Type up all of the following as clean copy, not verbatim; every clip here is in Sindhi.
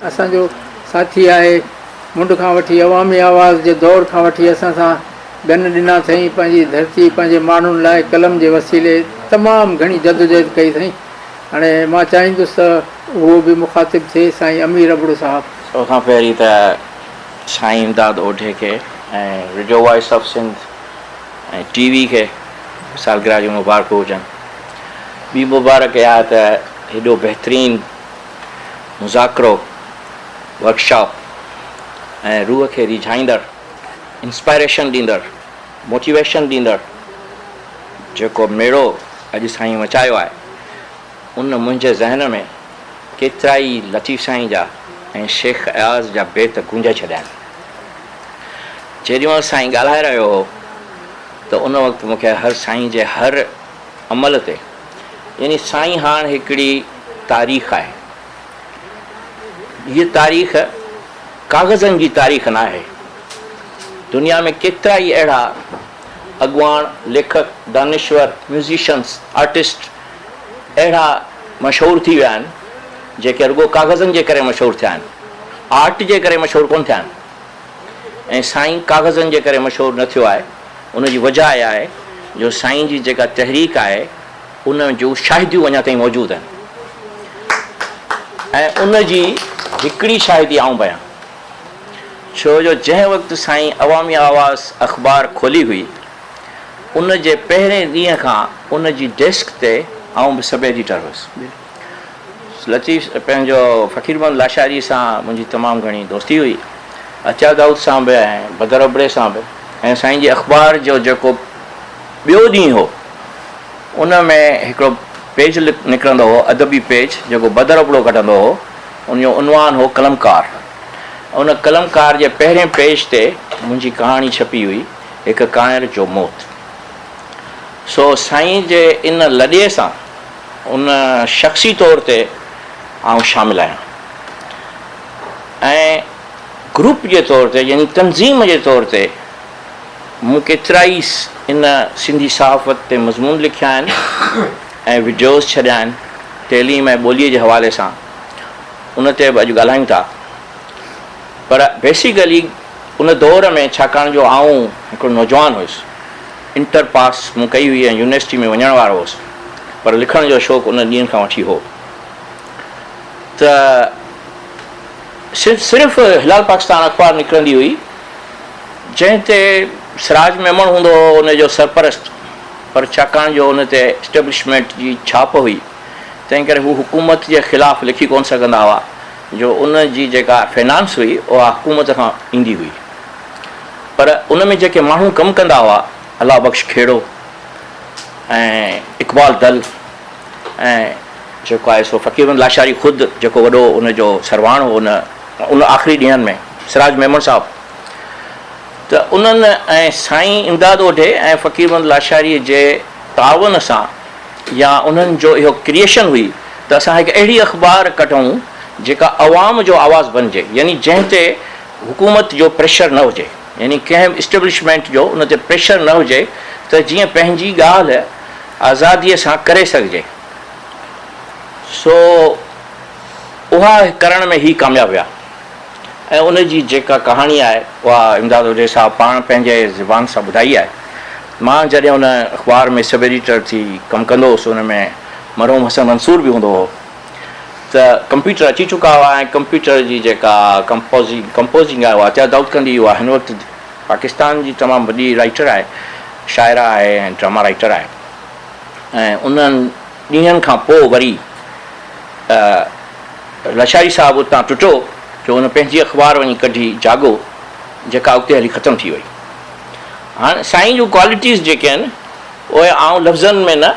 اسان جو ساٿي آهي، منڍ کان وٺي عوامي آواز جي دور کان وٺي اسان سان ڳن ڏنا اٿئين، پنهنجي ڌرتي، پنهنجي ماڻهن لاء قلم جي وسيلي تمام گهڻي جدوجهد ڪئي اٿئين. هاڻي مان چاهيندس ته اهو به مخاطب ٿئي سائين امير ابڙو صاحب. سڀ کان پهرين ته سائين امداد اوڍي کي ۽ radio voice of Sindh ۽ T V کي سالگرهه جون مبارڪون هجن. ٻي مبارڪ اها ته هيڏو بهترين مذاڪرو، ورڪشاپ ۽ روح کي ريجهائيندڙ، انسپائريشن ڏيندڙ، موٽيويشن ڏيندڙ جيڪو ميڙو اڄ سائين مچايو آهي، ان منهنجي ذهن ۾ ڪيترائي لطيف سائين جا ۽ شيخ اياز جا بيت گونجائي ڇڏيا آهن. جيڏي مهل سائين ڳالهائي رهيو هو ته ان وقت مون کي هر سائين جي هر عمل تي يعني سائين هاڻ هڪڙي تاريخ آهي. هيء تاريخ ڪاغذن جي تاريخ ناهي. دنيا ۾ ڪيترائي اهڙا اڳواڻ، ليکڪ، دانشور، ميوزيشنس، آرٽسٽ اهڙا مشهور ٿي ويا آهن، جيڪي رڳو ڪاغذن جي ڪري مشهور ٿيا آهن، آرٽ جي ڪري مشهور ڪونه ٿيا آهن ۽ سائين ڪاغذن جي ڪري مشهور نه ٿيو آهي، ان جي وجهه اها آهي جو سائين جي جيڪا تحريڪ آهي، ان جون شاهديون اڃا تائين موجود آهن ۽ ان جي هڪڙي شاهدي آئون به آهيان. ڇو جو جنهن وقت سائين عوامي آواز اخبار کولي هئي، ان جي پهرين ڏينهن کان ان جي ڊيسڪ تي آئون به سب ايڊيٽر هيس. لطيف پنهنجو فقير محمد لاشاري سان منهنجي تمام گهڻي دوستي هئي، عطيه دائود سان به ۽ بدر ابڙي سان به ۽ سائين جي اخبار جو جيڪو ٻيو ڏينهن هو، ان ۾ هڪڙو پيج نڪرندو هو، ادبي پيج، جيڪو بدر ابڙو ڪڍندو هو، ان جو عنوان هو قلمڪار. ان قلمڪار جي پهرين پيج تي منهنجي ڪهاڻي ڇپي هئي، هڪ ڪانئر جو موت. سو سائين جي ان لڏي سان ان شخصي طور تي آئون شامل آهيان ۽ گروپ جي طور تي يعني تنظيم جي طور تي مون ڪيترائي ان سنڌي صحافت تي مضمون لکيا آهن ۽ وڊيوز ڇڏيا آهن تعليم ۽ ٻوليء جي حوالي سان ان تي به اڄ ڳالهايون ٿا پر بيسيڪلي ان دور ۾ ڇاڪاڻ جو آئون هڪڙو نوجوان هيس انٽر پاس مون ڪئي هئي ۽ يونيورسٽي ۾ وڃڻ وارو هوس پر لکڻ جو شوق ان ڏينهن کان وٺي هو ته صرف هلال پاڪستان اخبار نڪرندي هئي جنهن تي سراج ميمڻ هوندو هو ان جو سرپرست پر ڇاڪاڻ جو ان تي اسٽيبلشمينٽ جي ڇاپ هئي تنهن ڪري هو حڪومت جي خلاف لکي ڪونه سگهندا هئا جو ان جي جيڪا فنانس هئي اها حڪومت کان ايندي هئي پر ان ۾ جيڪي ماڻهو ڪم ڪندا هئا الله بخش کهڙو ۽ اقبال دل ۽ جيڪو آهي سو فقير محمد لاشاري خود جيڪو وڏو ان جو سرواڻ هو ان ان آخري ڏينهن ۾ سراج ميمڻ صاحب ته انهن ۽ سائين امداد اوڍي ۽ فقير محمد لاشاري جي تعاون سان يا انهن جو اهو ڪريئيشن هئي ته اسان هڪ اهڙي اخبار ڪڍون جيڪا عوام جو آواز بنجي يعني جنهن تي حڪومت جو پريشر نه هجي يعني ڪنهن به اسٽيبلشمينٽ جو ان تي پريشر نه هجي ته جيئن پنهنجي ڳالهه آزاديء سان ڪري سگهجي سو اها ڪرڻ ۾ هي ڪامياب ويا. ۽ ان جي جيڪا ڪهاڻي آهي اها امداد اوڍي صاحب پاڻ پنهنجي زبان سان ٻڌائي آهي. مان جڏهن ان اخبار ۾ سب ايڊيٽر ٿي ڪم ڪندو هوس ان ۾ مرحوم حسن منصور به هوندو هو ته ڪمپيوٽر اچي چڪا هئا ۽ ڪمپيوٽر جي جيڪا ڪمپوزنگ آهي اها عطيه دائود ڪندي هئي اها هن وقت پاڪستان جي تمام وڏي رائيٽر آهي شاعره آهي ۽ ڊراما رائيٽر آهي ۽ انهن ڏينهن کان پوء وري لاشاري صاحب اتان ٽٽو جو هن پنهنجي اخبار وڃي ڪڍي جاڳو جيڪا اڳتي هلي ختم ٿي وئي. هاڻ سائين جون ڪوالٽيز جيڪي آهن اهي آئون لفظن ۾ نه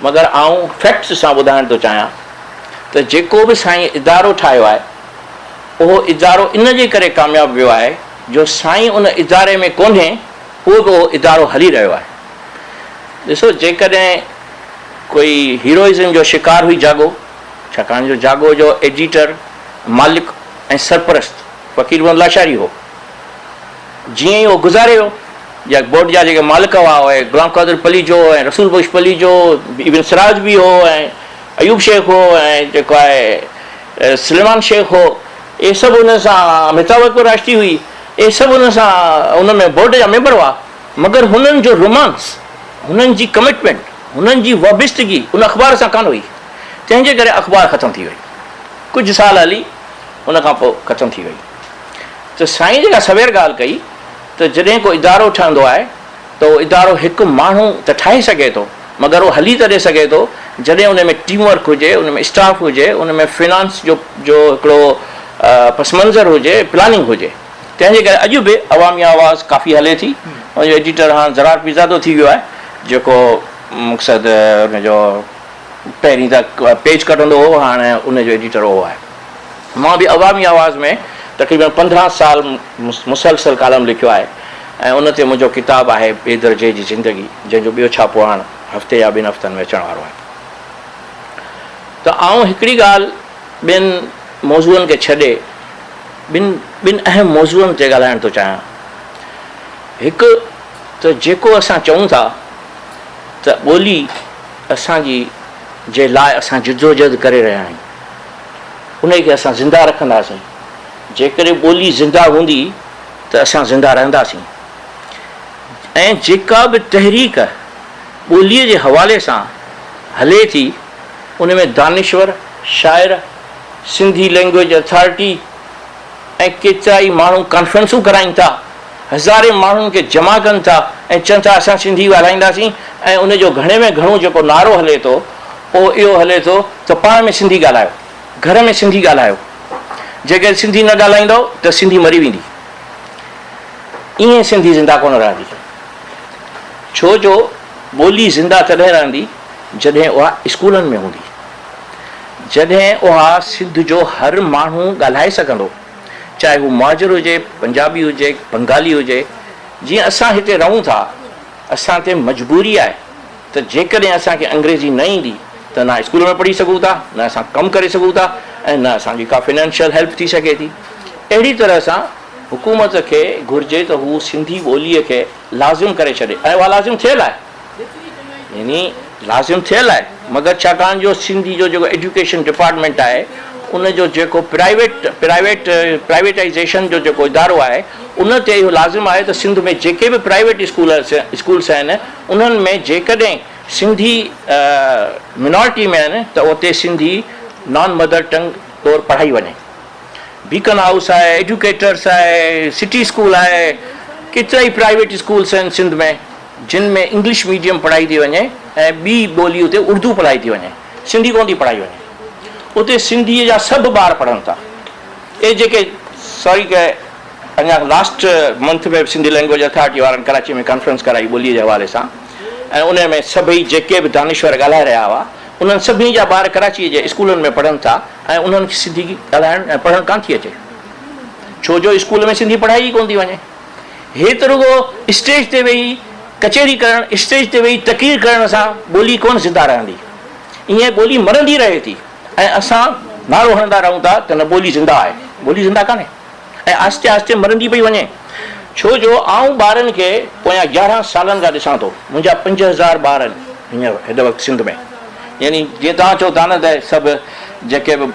مگر آئون فيڪٽس سان ٻڌائڻ ٿو چاهيان ته جيڪو به سائين ادارو ٺاهيو آهي اهو ادارو ان جي ڪري ڪامياب ويو آهي جو سائين ان اداري ۾ ڪونهي پوء به اهو ادارو هلي رهيو آهي. ڏسو جيڪڏهن ڪوئي هيروئزم جو شڪار هئي جاڳو ڇاڪاڻ جو جاڳو جو ايڊيٽر، مالڪ ۽ سرپرست فقير محمد لاشاري هو. جيئن ئي اهو گذاري ويو يا بورڊ جا جيڪي مالڪ هئا اهي غلام قادر پليجو ۽ رسول بخش پليجو، ابن سراج به هو ۽ ايوب شيخ هو ۽ جيڪو آهي سليمان شيخ هو. اهي سڀ ان سان مهتاب اڪبر راشدي هئي، اهي سڀ ان سان ان ۾ بورڊ جا ميمبر هئا، مگر هنن جو رومانس، هنن جي ڪمٽمينٽ، هنن جي وابستگي ان اخبار سان ڪانه هئي، تنهن جي ڪري اخبار ختم ٿي وئي. ڪجهه سال هلي، ان کان پوء ختم ٿي وئي. ته سائين جيڪا سوير ڳالهه ڪئي ته جڏهن ڪو ادارو ٺهندو آهي ته اهو ادارو هڪ ماڻهو ته ٺاهي سگهي ٿو مگر اهو هلي تڏهن سگهي ٿو جڏهن ان ۾ ٽيم ورڪ هجي، ان ۾ اسٽاف هجي، ان ۾ فنانس جو جو هڪڙو پس منظر هجي، پلاننگ هجي. تنهن جي ڪري اڄ به عوامي آواز ڪافي هلي ٿي. ان جو ايڊيٽر هاڻ زرار پيرزادو ٿي ويو آهي جيڪو مقصد ان جو پهرين ته پيج ڪڍندو هو هاڻ ان جو ايڊيٽر اهو آهي. مان به عوامي آواز ۾ تقريبن 15 سال مسلسل ڪالم لکيو آهي ۽ ان تي منهنجو ڪتاب آهي ٻئي درجي جي زندگي جنهن جو ٻيو ڇاپو هاڻ هفتي يا ٻن هفتن ۾ اچڻ وارو آهي ته آئون هڪڙي ڳالهه ٻين موضوعن کي ڇڏي ٻن ٻن اهم موضوعن تي ڳالهائڻ ٿو چاهيان. هڪ ته جيڪو اسان چئون ٿا ته ٻولي اسان جي جي لاء اسان جدوجهد ڪري رهيا آهيون انهي کي اسان زنده رکنداسين، جيڪڏهن ٻولي زنده هوندي ته اسان زنده رهنداسين ۽ جيڪا به تحريڪ ٻوليء جي حوالي سان هلي ٿي ان ۾ دانشور، شاعر، سنڌي لينگويج اٿارٽي ۽ ڪيترائي ماڻهو ڪانفرنسون ڪرائين ٿا، هزارين ماڻهن کي جمع ڪن ٿا ۽ چون ٿا اسان سنڌي ڳالهائينداسين ۽ ان جو گهڻي ۾ گهڻو جيڪو نعرو هلي ٿو اهو اهو هلي ٿو ته پاڻ ۾ سنڌي ڳالهايو، گهر ۾ سنڌي ڳالهايو، جيڪڏهن سنڌي نه ڳالهائيندؤ ته سنڌي مري ويندي. ائين سنڌي زنده ڪونه رهندي. ڇو جو ٻولي زنده تڏهن رهندي جڏهن اها اسڪولن ۾ هوندي. جڏهن اها سنڌ جو هر ماڻهو ڳالهائي سگهندو، چاهي هو مهاجر هجي، پنجابي هجي، بنگالي هجي، جيئن اسان هتي رهون ٿا، اسان تي مجبوري آهي ته جيڪڏهن اسان کي انگريزي نه ايندي ته نه اسڪول ۾ پڙهي سگهون ٿا، نه اسان ڪم ڪري سگهون ٿا ۽ نه اسان جي ڪا فنانشل هيلپ ٿي سگهي ٿي. اهڙي طرح سان حڪومت کي گهرجي ته هو سنڌي ٻوليء کي لازم ڪري ڇڏي ۽ اها لازم ٿيل آهي. يعني لازم ٿيل آهي مگر ڇاڪاڻ جو سنڌي جو جيڪو ايجوڪيشن ڊپارٽمينٽ آهي ان جو جيڪو پرائيويٽ پرائيويٽ پرائيويٽائيزيشن جو جيڪو ادارو آهي ان تي اهو لازم آهي ته سنڌ ۾ جيڪي به پرائيويٽ اسڪول اسڪولس آهن انهن ۾ جيڪڏهن سنڌي منارٽي ۾ آهن ته اتي سنڌي نان مدر ٽنگ طور پڙهائي وڃي. بيڪن هائوس آهي، ايجوڪيٽرس آهي، سٽي اسڪول آهي، ڪيترائي پرائيويٽ اسڪولس آهن سنڌ ۾ جن ۾ انگلش ميڊيم پڙهائي ٿي وڃي ۽ ٻي ٻولي اتي اردو پڙهائي ٿي وڃي، سنڌي ڪونه ٿي پڙهائي وڃي. اتي سنڌيء جا سڀ ٻار پڙهن ٿا. اهي جيڪي سوري ڪي اڃا لاسٽ منٿ ۾ به سنڌي لينگويج اٿارٽي وارن ڪراچي ۾ ڪانفرنس ڪرائي ٻوليء جي حوالي سان ۽ ان ۾ سڀئي جيڪي به دانشور ڳالهائي رهيا هئا انهن سڀني جا ٻار ڪراچيء جي اسڪولن ۾ پڙهن ٿا ۽ انهن کي سنڌي ڳالهائڻ ۽ پڙهڻ ڪانه ٿي اچي ڇو جو اسڪول ۾ سنڌي پڙهائي ئي ڪونه ٿي وڃي. هي ته رڳو اسٽيج تي ويهي ڪچهري ڪرڻ، اسٽيج تي ويهي تقرير ڪرڻ سان ٻولي ڪونه زنده رهندي. ائين ٻولي مرندي رهي ٿي ۽ اسان نعرو هڻندا رهون ٿا ته نه ٻولي زنده آهي. ٻولي زنده ڪانهي ۽ آهستي آهستي مرندي پئي وڃي. ڇو جو آئون ٻارن کي پويان 11 سالن کان ڏسان ٿو. منهنجا 5000 ٻار آهن هينئر هن وقت سنڌ ۾. يعني جيئن توهان چئو ٿا نه ته سڀ جيڪي به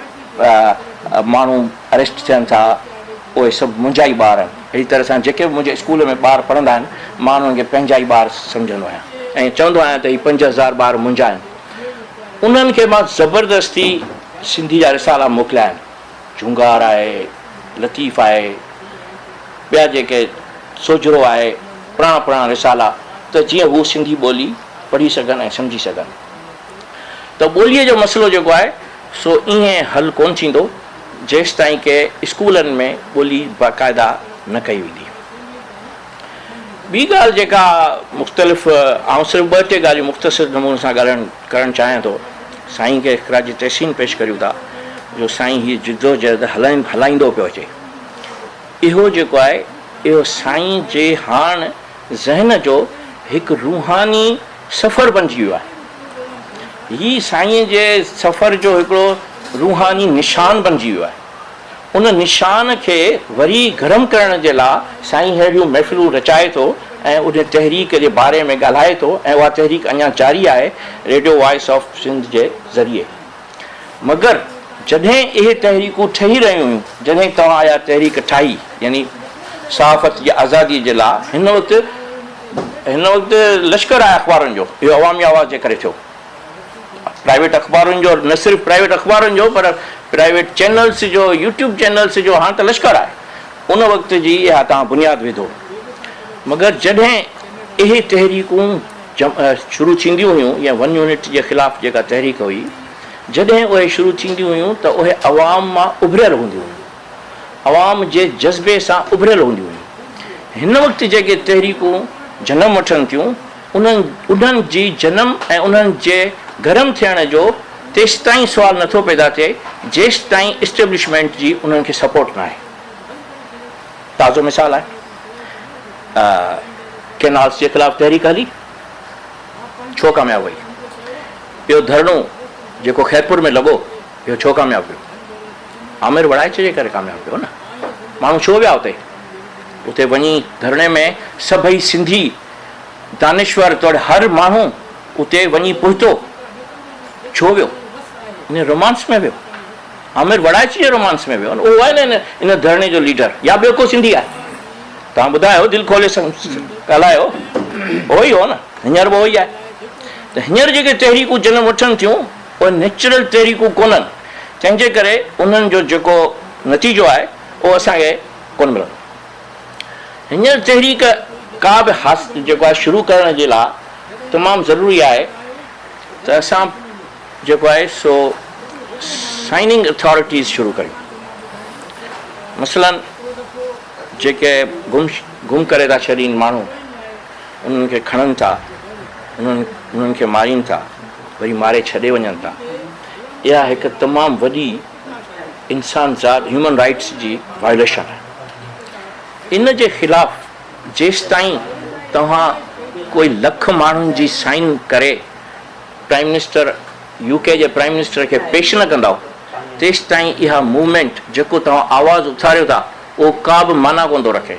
ماڻهو اريسٽ ٿين ٿا اهي سڀ منهنجا ئي ٻار آهن. اهڙي طرح سان جيڪي به منهنجي اسڪول ۾ ٻار پڙهندا آهن مان انهن کي پنهنجا ئي ٻار سمجهندو آهيان ۽ چوندو آهيان ته هي 5000 ٻار منهنجا آهن. انهن کي مان زبردستي سنڌي جا رسالا موڪليا آهن. جهونگار آهي، لطيف آهي، ٻيا جيڪي سوجهرو آهي، پراڻا پراڻا رسالا ته جيئن هو سنڌي ٻولي پڙهي سگهن ۽ سمجهي سگهن. ته ٻوليء جو مسئلو جيڪو آهي سو ائين حل ڪونه ٿيندو جيستائين ڪي اسڪولن ۾ ٻولي باقاعده نه ڪئي ويندي. ٻي ڳالهه جيڪا مختلف آئون صرف ٻه ٽي ڳالهيون مختصر نموني سان ڳالهائڻ ڪرڻ چاهيان ٿو. سائين کي خراج تحسين پيش ڪريون ٿا جو سائين هيء جدوجهد هلائيندو پيو اچي. اهو جيڪو آهي اهو سائين جي هاڻ ذهن جو هڪ روحاني سفر بنجي ويو آهي. هي سائين جي سفر جو هڪڙو روحاني نشان بنجي ويو آهي. ان نشان کي وري گرم ڪرڻ جي لا سائين اهڙيون محفلون رچائي ٿو ۽ ان تحريڪ جي باري ۾ ڳالهائي ٿو ۽ اها تحريڪ اڃا جاري آهي ريڊيو وائس آف سنڌ جي ذريعي. مگر جڏهن اهي تحريڪون ٺهي رهيون هيون، جڏهن توهان اها تحريڪ ٺاهي يعني صحافت جي آزادي جي لاء هن وقت هن وقت لشڪر آهي اخبارن جو، اهو عوامي آواز جي ڪري ٿيو. پرائيويٽ اخبارن جو نه صرف پرائيويٽ اخبارن جو پر پرائيويٽ چينلز جو، يوٽيوب چينلز جو هاڻ ته لشڪر آهي. ان وقت جي اها توهان بنياد وڌو. مگر جڏهن اهي تحريڪون شروع ٿينديون هيون يا ون يونٽ جي خلاف جيڪا تحريڪ هئي، جڏهن اهي شروع ٿينديون هيون ته اهي عوام مان اڀريل هونديون هيون، عوام جي جذبي سان اڀريل هونديون هيون. هن وقت جيڪي تحريڪون جنم وٺن ٿيون، انهن انهن جي جنم ۽ انهن جي گرم ٿيڻ جو تيستائين سوال نٿو پيدا ٿئي، جيستائين اسٽيبلشمينٽ جي انهن کي سپورٽ ناهي. تازو مثال آهي ڪينالز جي خلاف تحريڪ هلي، ڇو ڪامياب وئي؟ اهو ڌرڻو جيڪو خيرپور ۾ لڳو اهو ڇو ڪامياب ويو؟ عامر وڙائچ جي ڪري ڪامياب ويو نه. ماڻهو ڇو ويا اتي؟ اتي وڃي ڌرڻي ۾ سڀئي سنڌي دانشور توڙي هر ماڻهو اتي وڃي پهتو. ڇو ويو؟ ان رومانس ۾ ويو. عامر وڙائچ جي رومانس ۾ ويو. اهو آهي نه ان ڌرڻي جو ليڊر يا ٻيو ڪو سنڌي آهي؟ توهان ٻڌايو دل کولي ڳالهايو. اهو ئي هو نه. هينئر به اهو ئي آهي ته هينئر جيڪي تحريڪون جنم وٺن ٿيون اهي نيچرل تحريڪون ڪونهن تنهن جي ڪري انهن جو جيڪو نتيجو آهي اهو اسان کي ڪونه ملندو. هينئر تحريڪ ڪا به جيڪو آهي شروع ڪرڻ جي لاء تمام ضروري آهي ته اسان جيڪو آهي سو سائننگ اٿارٽيز شروع ڪريون. مثلاً جيڪي گم گم ڪري ٿا ڇڏين ماڻهو انهن کي کڻن ٿا انهن انهن کي مارين ٿا وري ماري ڇڏي وڃن ٿا اها هڪ تمام وڏي انسان ذات هيومن رائٽس جي وائوليشن آهي ان جي خلاف جيستائين توهان ڪوئي لک ماڻهن جي سائن ڪري پرائم منسٽر يو ڪي جي پرائم منسٽر کي پيش نه ڪندؤ تيستائين اها موومينٽ جيڪو توهان آواز اٿاريو ٿا اهو ڪا به معنيٰ ڪونه ٿو رکي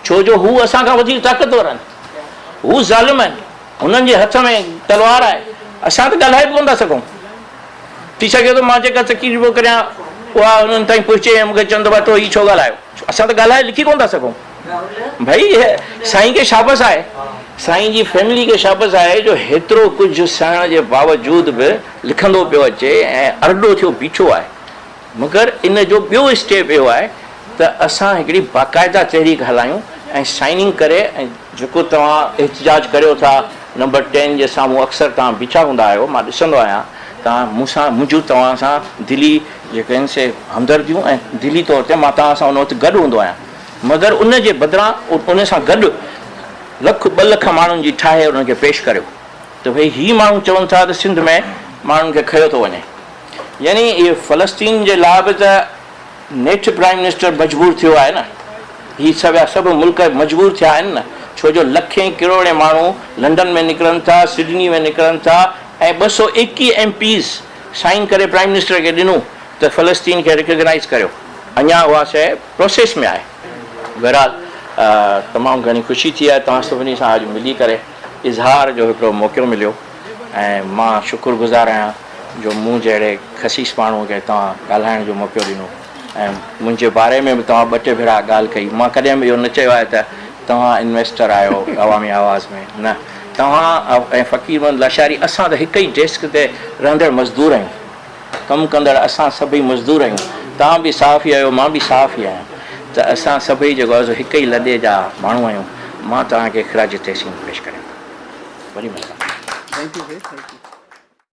ڇو جو هو اسان کان وڌيڪ طاقتور آهن هو ظالم آهن هنن جي هٿ ۾ تلوار آهي اسان ته ڳالهائي به ڪونه ٿا سگهون ٿي سگهي ٿو مان جيڪا تقرير پيو ڪريان اها هنن تائين پهچي ۽ مون کي چون ته ڀاء تو هي ڇو ڳالهايو اسان ته ڳالهائي لکي ڪونه ٿا سگهون ڀئي سائين کي شابس آهي سائين جي فيملي کي شابس آهي جو هيترو ڪجهه سهڻ جي باوجود به لکندو پيو اچي ۽ ارڏو ٿيو بيٺو آهي مگر ان جو ٻيو اسٽيپ اهو آهي ته اسان هڪڙي باقاعده تحريڪ هلايون ۽ سائننگ ڪري ۽ جيڪو توهان احتجاج ڪريو ٿا نمبر ٽين جي سامهون اڪثر توهان بيٺا هوندا آهيو مان ڏسندو آهيان توهان مون سان منهنجون توهان سان دلي جيڪي آهن سي همدرديون ۽ دلي طور تي مان توهان سان ان وقت گڏ هوندو آهيان مگر ان جي بدران ان سان گڏ لک ٻه لک ماڻهن جي ٺاهي انهن کي پيش ڪريو ته ڀئي هي ماڻهو چون ٿا ته سنڌ ۾ ماڻهن کي کنيو ٿو وڃي يعني اهي فلسطين جي لاء به ته نيٺ پرائم منسٽر مجبور ٿيو آهي نه هي سڀ سڀ ملڪ مجبور ٿيا آهن نه ڇو جو لکين ڪروڙين ماڻهو لنڊن ۾ نڪرن ٿا سڊني ۾ نڪرن ٿا ۽ 221 ايم پيز سائن ڪري پرائم منسٽر کي ڏنو ته فلسطين کي ريڪگنائيز ڪريو اڃا اها شيء پروسيس ۾ آهي. بهرحال تمام گهڻي خوشي ٿي آهي توهان سڀني سان اڄ ملي ڪري اظهار جو هڪڙو موقعو مليو ۽ مان شڪر گذار آهيان جو مون جهڙي خسيس ماڻهوء کي توهان ڳالهائڻ جو موقعو ڏنو ۽ منهنجي باري ۾ به توهان ٻه ٽي ڀيرا ڳالهه ڪئي مان ڪڏهن به اهو نه چيو آهي ته توهان انويسٽر آهيو عوامي آواز ۾ نه توهان ۽ فقير محمد لاشاري اسان ته هڪ ئي ڊيسڪ تي رهندڙ مزدور آهيون. ڪم ڪندڙ اسان سڀئي مزدور آهيون، توهان به صحافي آهيو، مان به صحافي آهيان ته اسان سڀئي جيڪو آهي سو هڪ ئي لڏي جا ماڻهو آهيون، مان توهان کي خراج تحسين پيش ڪريان ٿو. وڏي مهرباني. Thank you sir thank you.